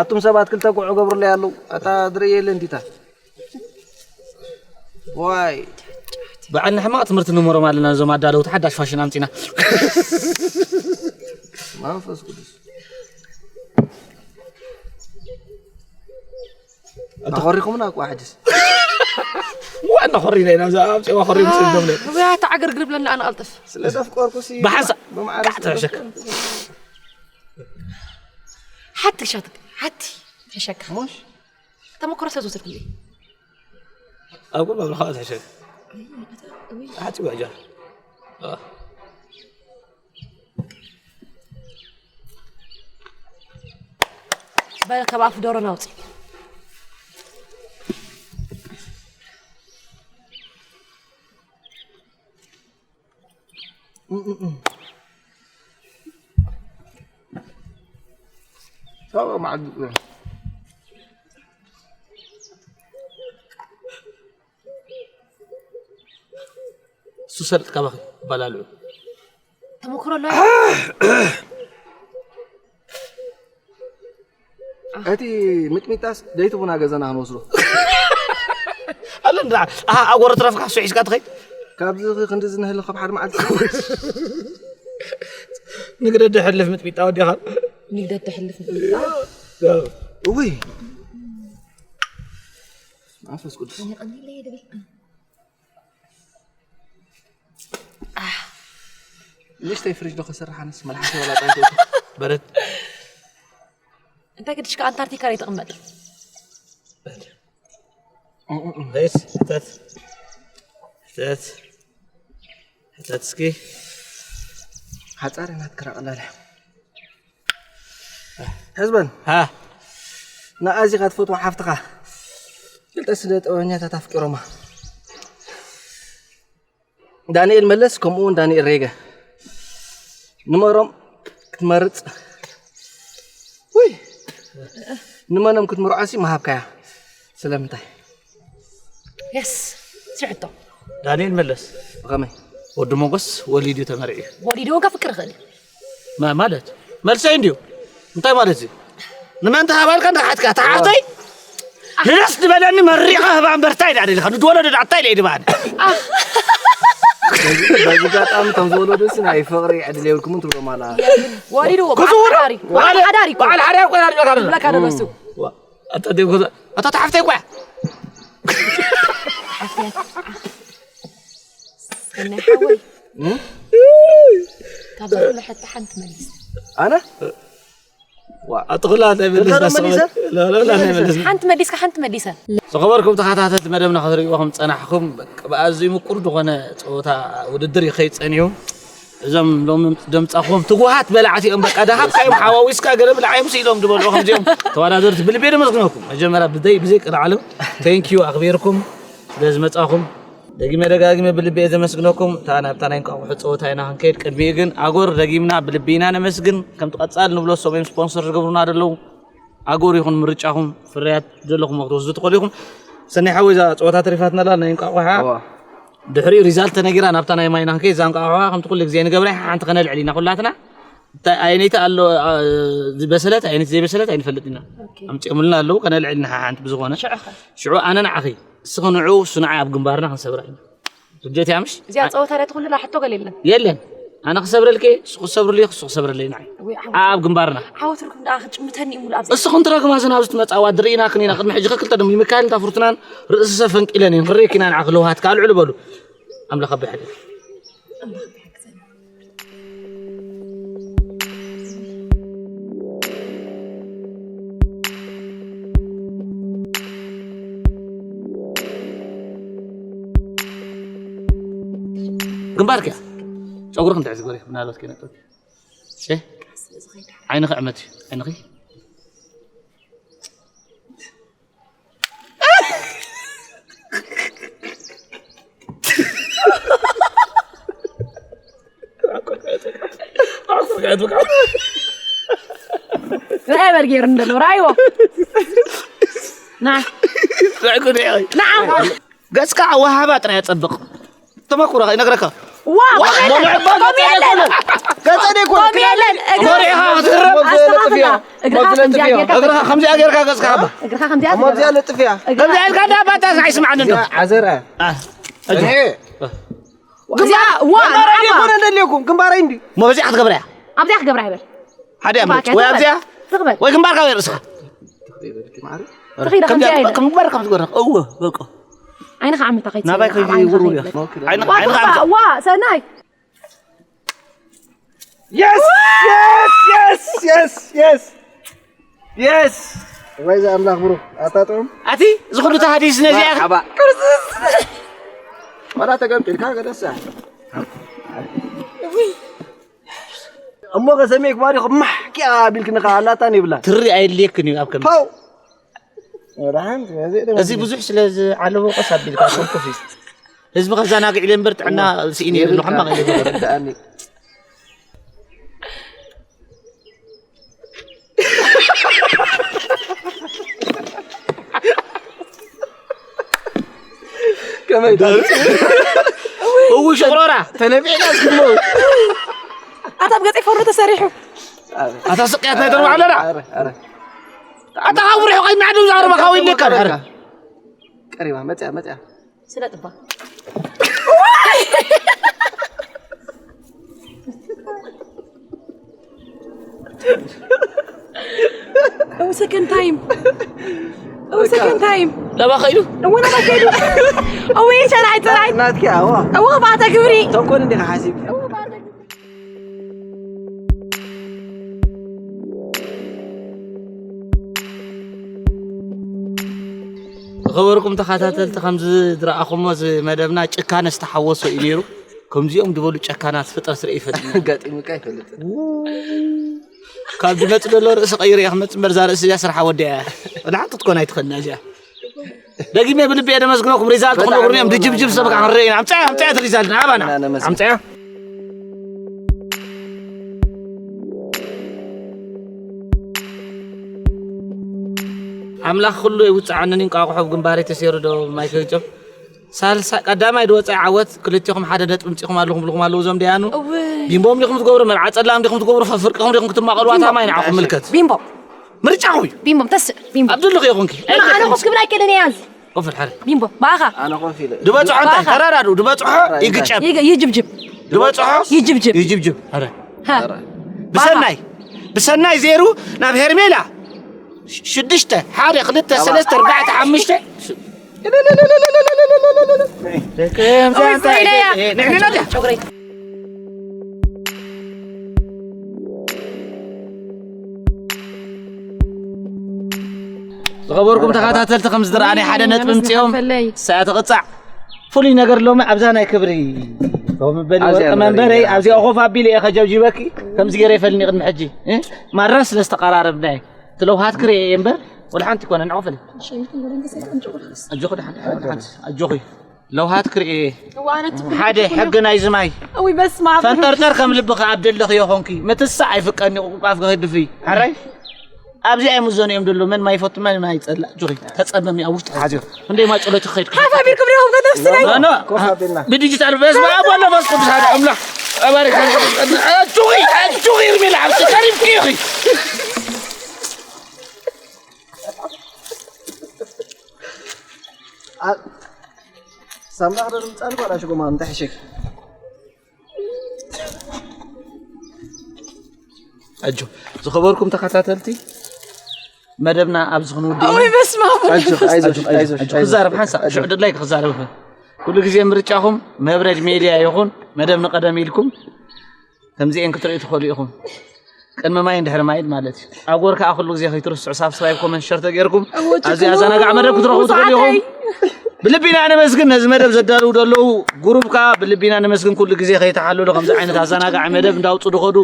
ኣቱም ሰባት ክልተ ጉዕ ገብሩለይ ኣለዉ ኣታ ድርእየለ እንዲታ ዋይ በዓል ንሕማቕ ትምህርቲ ንመሮም ኣለና እዞም ኣዳለውቲ ሓዳሽ ፋሽን ኣምፂና መንፈስ ቅዱስ ኣኾሪኹምና እኳ ሕጅስ ዋና ኮሪና ኢና እዛ ኣብ ጨዋ ኮሪ ምስል ደምለ ውያ ተዓገርግር ብለና ኣነ ቀልጥፍ ስለ ዘፍቀርኩ ሲ ብሓንሳእ ብማዕረ ጋዕ ተሕሸክ ሓቲ ሻትክ ሓቲ ተሸካ ሙሽ ተመክሮ ስለ ዝወሰድኩ ኣብ ጎማ ብልኻ ተሕሸክ ሓፂ ባጃ በል ካብ ኣፍ ዶሮ ናውፂ ሰብኣ መዓልቲ እሱ ሰልጥ ካባኺ ባላልዑ ተመክሮ ኣሎ እቲ ምጥሚጣስ ደይትቡና ገዛና ክንወስዶ ኣለ እንዳ ኣሃ ኣጎረ ትረፍካ እሱ ሒዝካ ትኸይ ካብዚ ክንዲ ዝንህል ካብ ሓደ መዓልቲ ንግደ ደሕልፍ ምጥሚጣ ወዲኻ ንግደት ተሕልፍ እውይ መንፈስ ቅዱስ የቐኒለይ ድብል ንእሽተይ ፍሪጅ ዶ ከስርሓንስ መልሓሰ ወላ ጣይቶ በረድ እንታይ ግድሽካ ኣንታርክቲካ ዶ ትቕመጥ ሬስ ሕተት ሕተት ሕተት እስኪ ሓፃሪ ናትክራ ቀላል ሕዝበን ሃ ንኣዚኻ ትፈትዋ ሓፍትኻ ክልተ ስነ ጥበበኛታት ኣፍቂሮማ። ዳንኤል መለስ ከምኡ እውን ዳንኤል ሬገ። ንመሮም ክትመርጽ። ውይ! ንመኖም ክትምርዖሲ ምሃብካያ? ስለምንታይ? የስ ሽሕቶ ዳንኤል መለስ ብኸመይ? ወዲ ሞጎስ ወሊዱ ተመርዒ ወሊዱ እውን ከፍቅር ይኽእል እዩ። ማ- ማለት መልሰይ እንድዩ እንታይ ማለት እዩ ንመን ተሃባልካ እንዳሓትካ ተሓፍተይ ንደስ ዝበለኒ መሪቐ ህባ እምበርታ ኢላ ደሊኻ ንድወለዶ ዳዕታ ኢለ ድባን በዚ ኣጋጣሚ ከም ዝወለዱ ሲ ናይ ፍቕሪ ዕድል የብልኩምን ትብሎም ኣላ። ወሊዱ ክሱ ሓዳሪ በዓል ሓዳሪ እኮ በዓል ሓዳር ኮይና ድበካ ብለካ ደበሱ ኣታ ደብኮ ኣታ ተሓፍተይ ቋ ሰናይ ሓወይ ካብዛ ኩሉ ሕቶ ሓንቲ መልስ ኣነ ኣቲ ኩላ እንታይ መልስ ክልተ መሊሰ? ላላ ናይ መልስ ሓንቲ መሊስካ ሓንቲ መሊሰ ዝኸበርኩም ተኸታተልቲ መደብና ክትርእይዎ ከም ዝጸናሕኩም በቃ ብኣዝዩ ምቁር ዝኾነ ጸወታ ውድድር ይኸይድ ጸኒሑ እዞም ሎም ደምጻኹም ትጉሃት በላዕቲ እዮም በቃ ደሃብካዮም ሓዋዊስካ ገለ ብላዓዮም ስኢሎም ዝበልዑ ከምዚኦም ተወዳደርቲ ብልቤ ደመስግነኩም መጀመርያ ብዘይ ብዘይ ቅድዓለም ቴንኪዩ ኣኽቢርኩም ስለ ዝመጻኹም ደጊመ ደጋጊመ ብልቤ ዘመስግነኩም እታ ናብታ ናይ እንቋቑሖ ጸወታ ኢና ክንከይድ ቅድሚኡ ግን ኣጎር ደጊምና ብልቢ ኢና ነመስግን ከምቲ ቀጻል ንብሎ ሰብዮም ስፖንሰር ዝገብሩና ዘለዉ ኣጎር ይኹን ምርጫኹም ፍርያት ዘለኹም ክትወስዱ ትኽእሉ ኢኹም ሰናይ ሓወይ እዛ ፀወታ ተሪፋትናላ ናይ እንቋቑሓ ድሕሪኡ ሪዛልት ተነጊራ ናብታ ናይ ማይና ክንከይድ እዛ እንቋቑሓ ከምቲ ኩሉ ግዜ ንገብራ ሓንቲ ከነልዕል ኢና ኩላትና እንታይ ኣየነይቲ ኣሎ ዝበሰለት ኣየነይቲ ዘይበሰለት ኣይንፈልጥ ኢና ኣምፂኦምልና ኣለዉ ከነልዕል ኢና ሓንቲ ብዝኾነ ሽዑ ኣነ ንዓኺ እስኺ ንዑ እሱ ንዓይ ኣብ ግንባርና ክንሰብራ ኢና ርጀት ያምሽ እዚኣ ፀወታ ዳ ትኹንላ ሕቶ ገለ የለን የለን ኣነ ክሰብረልኪ እሱ ክሰብርልይ እሱ ክሰብረለይ ንዓይ ኣብ ግንባርና ዓወትርኩም ደኣ ክጭምተኒ ይሙሉ ኣብዚ እሱ ክንትረግማ ዝን ኣብዚ ትመፃዋ ድርኢና ክኒና ቅድሚ ሕጂ ከክልተ ደሞ ይምካልን ታፍሩትናን ርእሲ ሰብ ፈንቂለን እየን ክሬኪና ንዓ ክልውሃት ካልዕሉ በሉ ኣምላኽ ኣባይ ሕደር ግንባርኪ ጨጉርክ እንታይ ዝግበሪ ምናልባት ከይነጥበኪ ዓይንኺ ዕመት እዩ ዓይንኺ ራእይ በል ገይሩ እንደሎ ራእይዎ ና ንዓም ገጽካ ኣወሃህባ ጥራይ ኣጸብቕ ተመኩሮ ይነግረካ ዋ ዋ፣ ሞልዕ እባ ገጸ ደይኮነ። ገጸ ደይኮነ። ኮሚ የለን። እግራ- መሪኻ ክትህረም። ሞት ዘለ ጥፍያ። እግርኻ ሞት ዘለ ከምዚኣ ጥፍያ። ጌርካ እግርኻ ከምዚኣ ጌርካ ገጽካ ሃባ። እግርኻ ከምዚኣ ሞት ትገብር። ዘለ ጥፍያ። እግርኻ ከምዚኣ ኢልካ እንዳ ባታ ኣይስማዕን እንዶ። እዚኣ ዓዘር እያ። አ፣ እዚኣ፣ ዋ፣ ግንባረይ ዓባ። ደይኮነ እንደልየኩም፣ ግንባረይ እንዲ። ሞ በዚኣ ክትገብራ እያ። ኣብዚኣ ክገብራ ይበል። ሓደ እያ ምርጭ። ወይ ኣብዚኣ ትኽበል። ወይ ግንባርካ ወይ ርእስኻ። ትኽኢለ ከምዚኣ ኢለ። ከም ግንባርካ ክትገብራ። እወ፣ በቃ። ዓይንኻ ዓመታ ከይትስእን ናባይ ከይዲ ኣብ ዓይንኻ ውርውር ከይትብል። እያ። ዓይንኻ፣ ዋ፣ ዓይንኻ ዓመታ። ዋ፣ ሰናይ። Yes! Yes! Yes! Yes! Yes! Yes! ወይ ኣምላኽ ብሩኽ ኣታ ጥዑም ኣቲ እዚ ኩሉ ተሃዲስ ነዚኣ ሓባ ዋላ ተገምጢልካ ገደሳ እሞ ከሰሚዕ ክባሪ ማሕኪያ ቢልክንኻ ኣላታን ይብላ ትሪ ኣየድልየክን እዩ ኣብ ከም ፓው እዚ ብዙሕ ስለ ዝዓለቦ ቀስ ኣቢልካ ኮፍ እዩ ህዝቢ ከዘናግዕ ኢለ እምበር ጥዕና ስኢነ ዘሎ ሕማቕ ኢለ ዝረዳእኒ ከመይ ዳ እው ሽቕሮራ ተነቢዕና እስክሞ ኣታ ኣብ ገፀይ ፈሮ ተሰሪሑ ኣታ ስቅያት ናይ ተርባዕለና ኣታ ካብ ርሑቕ ኣይናዕድም ዝኣረባ ካብ ኢለካ ድሕር ቀሪባ መፅያ መፅያ ስለ ጥባ Oh, second time. Oh, second time. ለባ ኸይዱ እወ ለባ ኸይዱ እወ ሸራይ ጥራይ ናትኪ ኣዋ እወ ባተ ግብሪ ተንኮል እንዲኻ ሓሲብ ዝኸበርኩም ተኸታተልቲ ከምዚ ዝረኣኹሞ እዚ መደብና ጭካነ ዝተሓወሶ እዩ ነይሩ ከምዚኦም ዝበሉ ጨካናት ፍጥረት ርኢ ይፈልጥ ኣጋጢሙካ ይፈልጥ ካብ ዝመፅ ዘሎ ርእሲ ቀይረ እየ ክመፅ እምበር እዛ ርእሲ እዚኣ ስርሓ ወዲኣ እያ ወላ ሓንቲ ክትኮን ኣይትኽእልና እዚኣ ደጊመ ብልቢ እየ ደመስግነኩም። ሪዛልት በጣም ክነግሩኒ እዮም። ድጅብጅብ ሰብ ከዓ ክንርኢ ኢና። ኣምፅያ፣ ኣምፅያ እቲ ሪዛልት ንዓባና። እና ነመስግን። ኣምፅያ። ኣምላኽ ኩሉ ይውፅዓንን እንቋቑሖ ኣብ ግንባረይ ተሰይሩ ዶ ማይ ከግጨፍ? ሳልሳ ቀዳማይ ዝወፀ ዓወት ክልቴኹም ሓደ ነጥቢ ምፂኹም ኣለኹም ብልኹም ኣለዉ እዞም ደያኑ። እውይ። ቢምቦም ዲኹም ትገብሩ፣ መርዓ ፀላም ዲኹም ትገብሩ፣ ፈፍርቅኹም ዲኹም ክትማቐሉ፣ ኣታ ቢምቦ። ማይ ንዓኹም ምልከት። ቢምቦ። ምርጫኹም እዩ። ቢምቦ፣ ተስእ፣ ቢምቦ። ኣብ ድልኽ ኢኹንኪ። ኣነ፣ ኣነ ኮፍ ክብል ኣይክእልን እየ ኣብዚ። ኮፍ በል ሓደ። ቢምቦ፣ ብኣኻ። ኣነ ኮፍ ኢለ። ድበፅሖ እንታይ? ኣኻ። ተራዳዱ፣ ድበፅሖ ተራዳዱ። ይግጨብ። ይግ-፣ ይጅብጅብ። ድበፅሖ ይጅብጅብ። ይጅብጅብ። ኣረ። ሃ። ብሰናይ፣ ብሰናይ ዜሩ ናብ ሄርሜላ። ሽ-፣ ሽዱሽተ፣ ሓደ፣ ክልተ፣ ኣባ። ሰለስተ፣ ኣርባዕተ፣ ሓሙሽተ። ደቂ፣ ከምዚ ኣውይ፣ እንታይ? ዘይለያ። ንሕና ዲያ። ጨጉረይ። ዝኸበርኩም ተኸታተልቲ፣ ከም ዝረኣኒ ሓደ ነጥቢ ምፅኦም። ፈለይ። ሰዓት ቅጻዕ። ፍሉይ ነገር ሎሚ ኣብዛ ናይ ክብሪ ኮፍ መበሊ ኣብዚኣ ወርቂ ንበል መንበረይ፣ ኢና። ኣብዚኣ ኮፍ ኣቢለ እየ ከጀብጅበኪ። ከምዚ ገይረ ይፈልኒ ቅድሚ ሕጂ። እ? ማራ ስለ ዝተቐራረብና እየ። እቲ ለውሃት ክርኢ እየ እምበር፣ ወላ ሓንቲ ይኮነ፣ ንዕቑ ፈለይ። ኣጆኺ ደሓን፣ ደሓን፣ ደሓን። ኣጆኺ። ለውሃት ክርኢ እየ። እዋ፣ ኣነ ትፍልጥ ሓደ ትፍልጥ ሕጊ ናይዚ ማይ። እውይ፣ በስመ ኣብ። ፈንጠርጠር ከም ልብኺ ኣብ ደለኽዮ ኾንኪ። ምትሳእ ኣይፍቀድን እዩ፣ ቁልቋፍ ክህድፍ እዩ። ሓራይ? ኣብዚኣ እዮም እዞን እዮም ደሎ። መን ማይ ይፈቱ፣ መን ማይ ይጸልእ። ጆኺ፣ ተጸመሚ ኣብ ውሽጢ ሓዝዮ። ክንደይ ማይ ጸሎት ይኸይድ። ሓፍ ኣቢልኩም ዲኹም ከተፍስለይ? ኖ፣ ኖ። ኮፍ ኣቢልና። ብዲጂታል በስመ ኣብ ወወልድ ወመንፈስ ቅዱስ ሓደ ኣምላኽ። ኣባሪክ። ኣጆኺ፣ ኣጆኺ፣ ርሜላ፣ ኣብቲ ቀሪብኪ ኢኺ። ኣ-፣ ሳምና ክደርብ ጻልኩ ኣላ ሽጎማ፣ እንታይ ሕሸክ? ኣጆ፣ ዝኸበርኩም ተኸታተልቲ፣ መደብና ኣብዚ ክንውድእ ኢና። ኣውይ፣ በስመ ኣብ። ኣጆ፣ ኣይዞሽ፣ ኣጆ፣ ኣይዞሽ፣ ኣጆ፣ ኣይዞሽ። ክዛረብ ሓንሳእ፣ ኣጆ። ሽዑ ድላይ ክዛረብ። ኩሉ ግዜ ምርጫኹም መብረድ ሜድያ ይኹን፣ መደብ ንቀደም ኢልኩም፣ ከምዚኤን ክትርእዩ ትኽእሉ ኢኹም። ቅድሚ ማይን ድሕሪ ማይን ማለት እዩ። ኣጎር ከኣ ኩሉ ግዜ ከይትርስዑ ሳብስክራይብ፣ ኮመንት፣ ሸር ተገይርኩም እወ፣ ኣብዚ ችግር ኣዘናጋዕ መደብ ክትረኽቡ ትኽእሉ ኢኹም። ሰዓተይ። ብልቢ ኢና ነመስግን ነዚ መደብ ዘዳልዉ ዘለዉ ጉሩፕ ከኣ ብልቢ ኢና ነመስግን። ኩሉ ግዜ ከይተሓልሉ ከምዚ ዓይነት ኣዘናጋዒ መደብ እንዳውፁ ዝኸዱ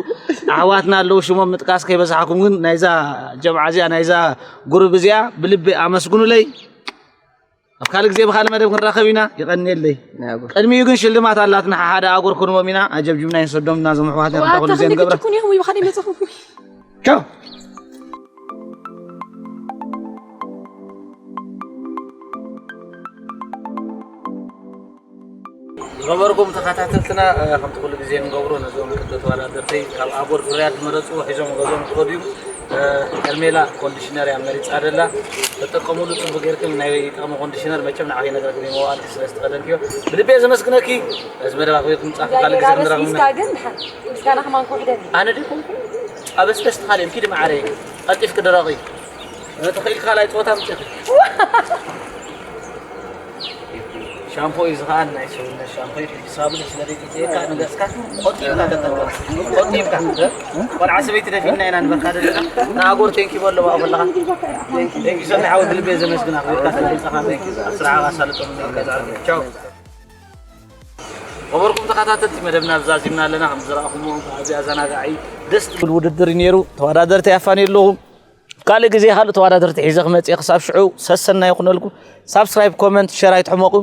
ኣሕዋትና ኣለዉ። ሽሞም ምጥቃስ ከይበዛሕኩም ግን ናይዛ ጀምዓ እዚኣ ናይዛ ጉሩፕ እዚኣ ብልቢ ኣመስግኑለይ። ኣብ ካልእ ግዜ ብኻልእ መደብ ክንራኸብ ኢና። ይቐንየለይ። ናይ ኣጎር። ቅድሚኡ ግን ሽልማት ኣላትና፣ ሓደ ኣጎር ክንቦም ኢና። ኣጀብጅብና ይንሰዶም እና፣ እዞም ኣሕዋትና ዋታ ክልተ ኩሉ ግዜ ክንደይ ንገብራ። ክትኩን ኢኹም ይብኻል ይመጻኹም። ቻው። ዝኸበርኩም ተኸታተልትና፣ እ፣ ከምቲ ኩሉ ግዜ ንገብሮ ነዞም ክልተ ተወዳደርቲ ካብ ኣጎር ፍርያት ዝመረጽዎ ሒዞም ገዞም ክኸዱ እዮም። እ፣ ሄርሜላ ኮንዲሽነር እያ መሪጻ ደላ። ተጠቀሙሉ፣ ጽቡቅ ጌርክን ናይ ጠቕሚ ኮንዲሽነር መቸም ንዓኺ ነገር ግን ይመዋልቲ ስለ ዝተኸደንክዮ ብልቤ ዘመስግነኪ። እዚ መደብ ኣኽቢርኩም ምጻእኩም ካልእ ግዜ ኣገዳደስ ክንራኸብ ኢና። ሒዝካ ግን ድሓን ምስጋና ከማን ክውሕደኒ። ኣነ ድዩ ኮንኩ? ኣብ ስለ ዝተኻልእ እዮም ኪዲ መዓረይ። ቀልጢፍኪ ድረቒ። እ፣ ተኽኢልካ ካልኣይ ጸወታ ምጽእኺ። ሻምፖ እዩ ዝኸኣል፣ ናይ ሰውነት ሻምፖ እዩ። ሕጂ ሳሙን ስለ ዘይጥየካ ንገጽካ ቆጢብካ ተጠንቀቕ። ቆጢብካ። ቆልዓ ሰበይቲ ደፊና ኢና ንበካ ዘለና። ንኣጎር ቴንኪ በሎ ባኡ ከለኻ። ቴንኪ ሰኒ ሓወይ ብልቤ ዘመስግና። ክብርካ ስለ ምጻኻ ቴንኪ። ኣብ ስራሕኻ ኣሳልጦም ንልካ ዝዓርፍ። ቻው። ኸበርኩም ተኸታተልቲ መደብና ብዛዚምና ኣለና። ከም ዝረኣኹምዎ ኣዝዩ ኣዘናጋዒ ደስ ዝብል ውድድር እዩ ነይሩ። ተወዳደርቲ ኣፋንየ ኣለኹም። ካልእ ግዜ ካልእ ተወዳደርቲ ሒዘ ክመጽእ እየ። ክሳብ ሽዑ ሰሰናዩ ይኹነልኩም። ሳብስክራይብ፣ ኮመንት፣ ሸር ኣይትሕመቑ።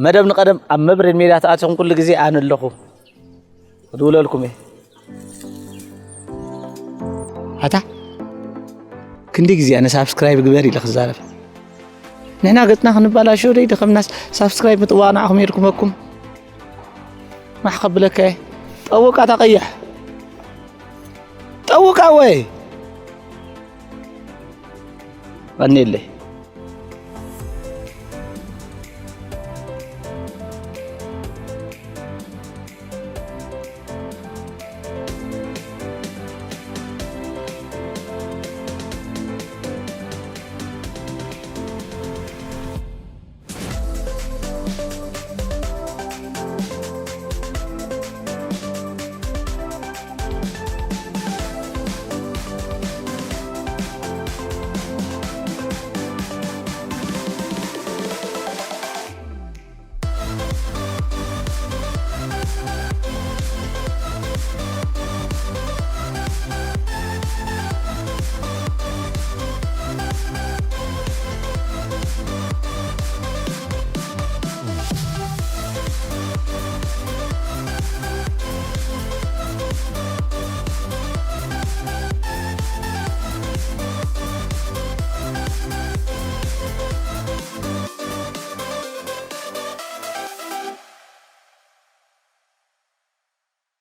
መደብ ንቐደም ኣብ መብረድ ሜድያ ተኣቲኹም ኩሉ ግዜ ኣነ ኣለኹ። ክድውለልኩም እየ። ኣታ ክንደይ ግዜ ኣነ ሳብስክራይብ ግበር ኢለ ክዛረብ። ንሕና ገጽና ክንባላሾ ደይ ደኸምናስ ሳብስክራይብ ምጥዋቕ ንዓኹም የድክመኩም። ማሕ ከብለካ እየ። ጠውቃ እታ ቀያሕ። ጠውቃ ወይ። ቀኒለይ።